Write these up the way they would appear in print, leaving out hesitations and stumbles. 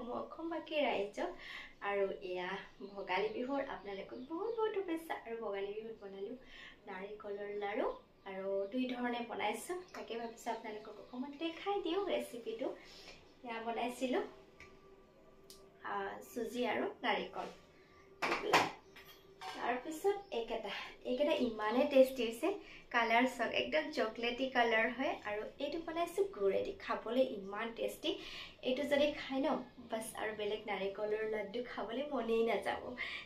সমূহ অসমবাসী ৰাইজক। আৰু এয়া ভোগালী বিহুৰ আপোনালোকক বহুত বহুত শুভেচ্ছা। আৰু ভোগালী বিহুত বনালোঁ নাৰিকলৰ লাড়ু আৰু দুই ধৰণে বনাইছোঁ, তাকে ভাবিছোঁ আপোনালোকক অকণমান দেখাই দিওঁ ৰেচিপিটো। এয়া বনাইছিলোঁ চুজি আৰু নাৰিকল। তাৰপিছত এইকেইটা ইমানেই টেষ্টি হৈছে, কালাৰ চাওক একদম চকলেটি কালাৰ হয়। আৰু এইটো বনাইছোঁ গুৰেদি, খাবলৈ ইমান টেষ্টি। এইটো যদি খাই ন বাছ আৰু বেলেগ নাৰিকলৰ লাড্ডু খাবলৈ মনেই নাযাব,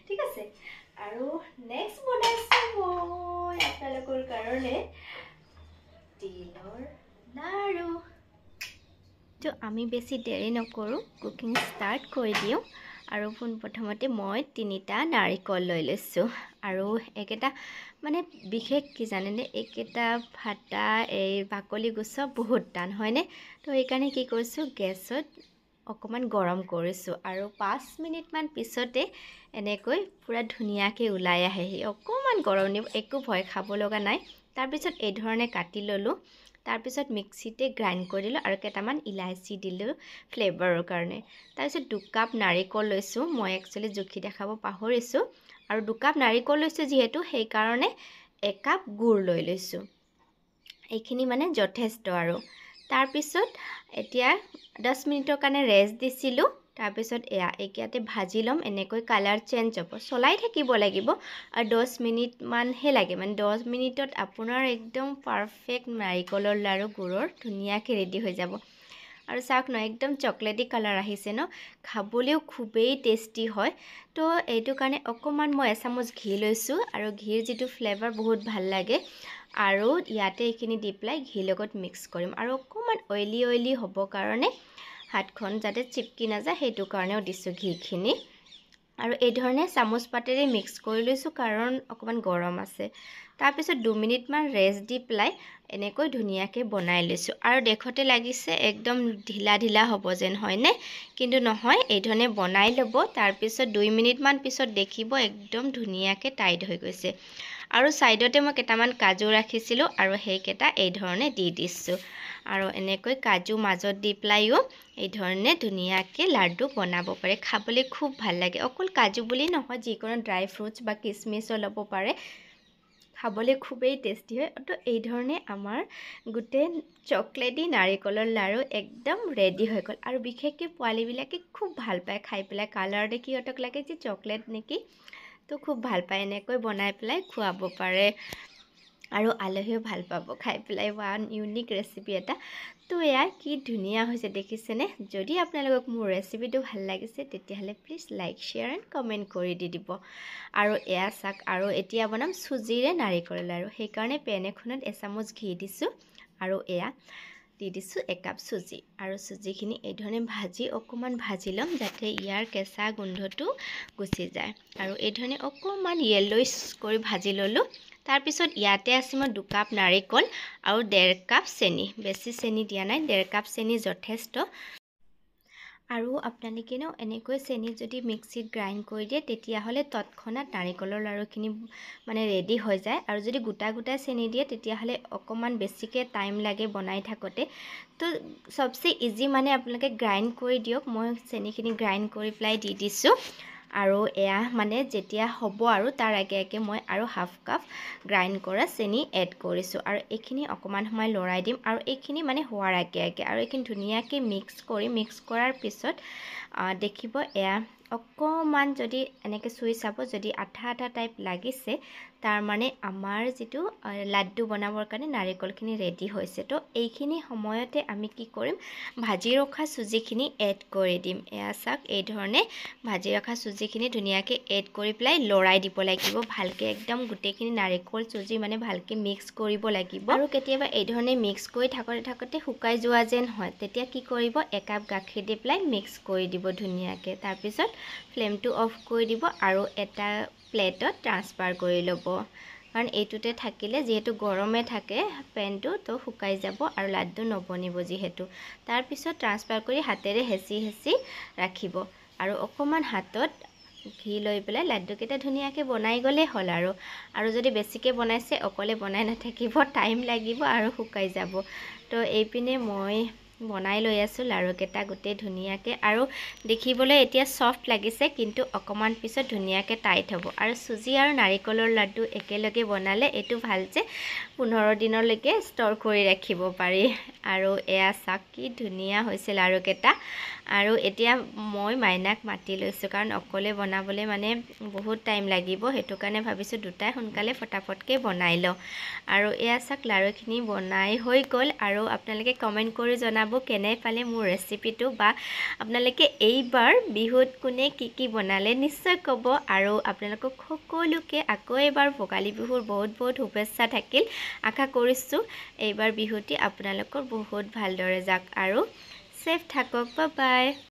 ঠিক আছে। আৰু নেক্সট বনাইছোঁ মই আপোনালোকৰ কাৰণে তিলৰ লাড়ু। তো আমি বেছি দেৰি নকৰোঁ, কুকিং ষ্টাৰ্ট কৰি দিওঁ। আৰু পোনপ্ৰথমতে মই 3টা নাৰিকল লৈ লৈছোঁ। আৰু এইকেইটা মানে বিশেষ কি জানেনে, এইকেইটা ফাটা এই বাকলি গুচোৱা বহুত টান হয়নে? তো সেইকাৰণে কি কৰিছোঁ, গেছত অকণমান গৰম কৰিছোঁ আৰু 5 মিনিটমান পিছতে এনেকৈ পূৰা ধুনীয়াকৈ ওলাই আহেহি। অকণমান গৰম দিব, একো ভয় খাব লগা নাই। তাৰপিছত এই ধৰণে কাটি ল'লোঁ। তাৰপিছত মিক্সিতে গ্ৰাইণ্ড কৰি দিলোঁ আৰু কেইটামান ইলাচি দিলোঁ ফ্লেভাৰৰ কাৰণে। তাৰপিছত 2 কাপ নাৰিকল লৈছোঁ, মই একচুৱেলি জুখি দেখাব পাহৰিছোঁ। আৰু 2 কাপ নাৰিকল লৈছোঁ যিহেতু, সেইকাৰণে 1 কাপ গুড় লৈ লৈছোঁ। এইখিনি মানে যথেষ্ট আৰু। তাৰপিছত এতিয়া 10 মিনিটৰ কাৰণে ৰেষ্ট দিছিলোঁ। তাৰপিছত এয়া এইকেইটাতে ভাজি ল'ম, এনেকৈ কালাৰ চেঞ্জ হ'ব, চলাই থাকিব লাগিব। আৰু 10 মিনিটমানহে লাগে, মানে 10 মিনিটত আপোনাৰ একদম পাৰফেক্ট নাৰিকলৰ লাড়ু গুড়ৰ ধুনীয়াকৈ ৰেডি হৈ যাব। আৰু চাওক ন, একদম চকলেটি কালাৰ আহিছে ন, খাবলৈও খুবেই টেষ্টি হয়। তো এইটো কাৰণে অকণমান মই এচামুচ ঘি লৈছোঁ আৰু ঘিৰ যিটো ফ্লেভাৰ বহুত ভাল লাগে। আৰু ইয়াতে এইখিনি দি পেলাই ঘিৰ লগত মিক্স কৰিম। আৰু অকণমান অইলি অইলি হ'ব কাৰণে হাতখন যাতে চিপকি নাযায় সেইটো কাৰণেও দিছোঁ ঘিখিনি। আৰু এই ধৰণে চামুচ পাতেৰে মিক্স কৰি লৈছোঁ, কাৰণ অকণমান গৰম আছে। তাৰপিছত 2 মিনিটমান ৰেষ্ট দি পেলাই এনেকৈ ধুনীয়াকৈ বনাই লৈছোঁ। আৰু দেখোঁতে লাগিছে একদম ঢিলা ঢিলা হ'ব যেন, হয়নে? কিন্তু নহয়, এই ধৰণে বনাই ল'ব। তাৰপিছত 2 মিনিটমান পিছত দেখিব একদম ধুনীয়াকৈ টাইট হৈ গৈছে। আৰু ছাইডতে মই কেইটামান কাজু ৰাখিছিলোঁ আৰু সেইকেইটা এই ধৰণে দি দিছোঁ। আৰু এনেকৈ কাজু মাজত দি পেলাইও এই ধৰণে ধুনীয়াকৈ লাড্ডু বনাব পাৰে, খাবলৈ খুব ভাল লাগে। অকল কাজু বুলি নহয়, যিকোনো ড্ৰাই ফ্ৰুটছ বা কিচমিচো ল'ব পাৰে, খাবলৈ খুবেই টেষ্টি হয়। তো এই ধৰণে আমাৰ গোটেই চকলেটি নাৰিকলৰ লাড়ু একদম ৰেডি হৈ গ'ল। আৰু বিশেষকৈ পোৱালিবিলাকে খুব ভাল পায় খাই পেলাই, কালাৰ দেখি সিহঁতক লাগে যে চকলেট নেকি, তো খুব ভাল পায়। এনেকৈ বনাই পেলাই খুৱাব পাৰে আৰু আলহীও ভাল পাব খাই পেলাই। ওৱান ইউনিক ৰেচিপি এটা। তো এয়া কি ধুনীয়া হৈছে দেখিছেনে? যদি আপোনালোকক মোৰ ৰেচিপিটো ভাল লাগিছে তেতিয়াহ'লে please like, share and comment কৰি দি দিব। আৰু এয়া চাওক, আৰু এতিয়া বনাম চুজিৰে নাৰিকলৰ লাড়ু। সেইকাৰণে পেন এখনত এচামুচ ঘি দিছোঁ আৰু এয়া দি দিছোঁ 1 কাপ চুজি। আৰু চুজিখিনি এই ধৰণে ভাজি অকণমান ভাজি ল'ম যাতে ইয়াৰ কেঁচা গোন্ধটো গুচি যায়। আৰু এই ধৰণে অকণমান য়েল্ল'ইছ কৰি ভাজি ল'লোঁ। তাৰপিছত ইয়াতে আছে মই 2 কাপ নাৰিকল আৰু 1.5 কাপ চেনি। বেছি চেনি দিয়া নাই, 1.5 কাপ চেনি যথেষ্ট। আৰু আপোনালোকে ন এনেকৈ চেনি যদি মিক্সিত গ্ৰাইণ্ড কৰি দিয়ে তেতিয়াহ'লে তৎক্ষণাত নাৰিকলৰ লাড়ুখিনি মানে ৰেডি হৈ যায়। আৰু যদি গোটা গোটা চেনি দিয়ে তেতিয়াহ'লে অকণমান বেছিকৈ টাইম লাগে বনাই থাকোঁতে। তো চবচে ইজি মানে আপোনালোকে গ্ৰাইণ্ড কৰি দিয়ক। মই চেনিখিনি গ্ৰাইণ্ড কৰি পেলাই দি দিছোঁ। আৰু এয়া মানে যেতিয়া হ'ব আৰু তাৰ আগে আগে মই আৰু 1/2 কাপ গ্ৰাইণ্ড কৰা চেনি এড কৰিছোঁ। আৰু এইখিনি অকণমান সময় লৰাই দিম। আৰু এইখিনি মানে হোৱাৰ আগে আগে আৰু এইখিনি ধুনীয়াকৈ মিক্স কৰি, মিক্স কৰাৰ পিছত দেখিব এয়া অকণমান যদি এনেকৈ চুই চাব, যদি আঠা আঠা টাইপ লাগিছে, তাৰ মানে আমাৰ যিটো লাড্ডু বনাবৰ কাৰণে নাৰিকলখিনি ৰেডি হৈছে। তো এইখিনি সময়তে আমি কি কৰিম, ভাজি ৰখা চুজিখিনি এড কৰি দিম। এয়া চাওক, এই ধৰণে ভাজি ৰখা চুজিখিনি ধুনীয়াকৈ এড কৰি পেলাই লৰাই দিব লাগিব ভালকৈ, একদম গোটেইখিনি নাৰিকল চুজি মানে ভালকৈ মিক্স কৰিব লাগিব। আৰু কেতিয়াবা এই ধৰণে মিক্স কৰি থাকোঁতে থাকোঁতে শুকাই যোৱা যেন হয়, তেতিয়া কি কৰিব, 1 কাপ গাখীৰ দি পেলাই মিক্স কৰি দিব ধুনীয়াকৈ। তাৰপিছত ফ্লেমটো অফ কৰি দিব আৰু এটা প্লেটত ট্ৰান্সফাৰ কৰি ল'ব। কাৰণ এইটোতে থাকিলে যিহেতু গৰমে থাকে পেনটো, তো শুকাই যাব আৰু লাড্ডু নবনিব যিহেতু। তাৰপিছত ট্ৰান্সফাৰ কৰি হাতেৰে হেঁচি হেঁচি ৰাখিব আৰু অকণমান হাতত ঘি লৈ পেলাই লাড্ডুকেইটা ধুনীয়াকৈ বনাই গ'লেই হ'ল। আৰু আৰু যদি বেছিকৈ বনাইছে অকলে বনাই নাথাকিব, টাইম লাগিব আৰু শুকাই যাব। তো এইপিনে মই বনাই লৈ আছোঁ লাড়ুকেইটা গোটেই ধুনীয়াকৈ। আৰু দেখিবলৈ এতিয়া ছফ্ট লাগিছে, কিন্তু অকণমান পিছত ধুনীয়াকৈ টাইট হ'ব। আৰু চুজি আৰু নাৰিকলৰ লাডু একেলগে বনালে এইটো ভাল যে 15 দিনলৈকে ষ্ট'ৰ কৰি ৰাখিব পাৰি। আৰু এয়া চাওক কি ধুনীয়া হৈছে লাড়ুকেইটা। আৰু এতিয়া মই মাইনাক মাতি লৈছোঁ, কাৰণ অকলে বনাবলৈ মানে বহুত টাইম লাগিব, সেইটো কাৰণে ভাবিছোঁ দুটাই সোনকালে ফটাফটকৈ বনাই লওঁ। আৰু এয়া চাওক লাড়ুখিনি বনাই হৈ গ'ল। আৰু আপোনালোকে কমেণ্ট কৰি জনাব কেনে পালে মোৰ ৰেচিপিটো, বা আপোনালোকে এইবাৰ বিহুত কোনে কি কি বনালে নিশ্চয় ক'ব। আৰু আপোনালোকক সকলোকে আকৌ এবাৰ ভোগালী বিহুৰ বহুত বহুত শুভেচ্ছা থাকিল। আশা কৰিছোঁ এইবাৰ বিহুটি আপোনালোকৰ বহুত ভালদৰে যাওক আৰু ছেফ থাকক। Bye bye.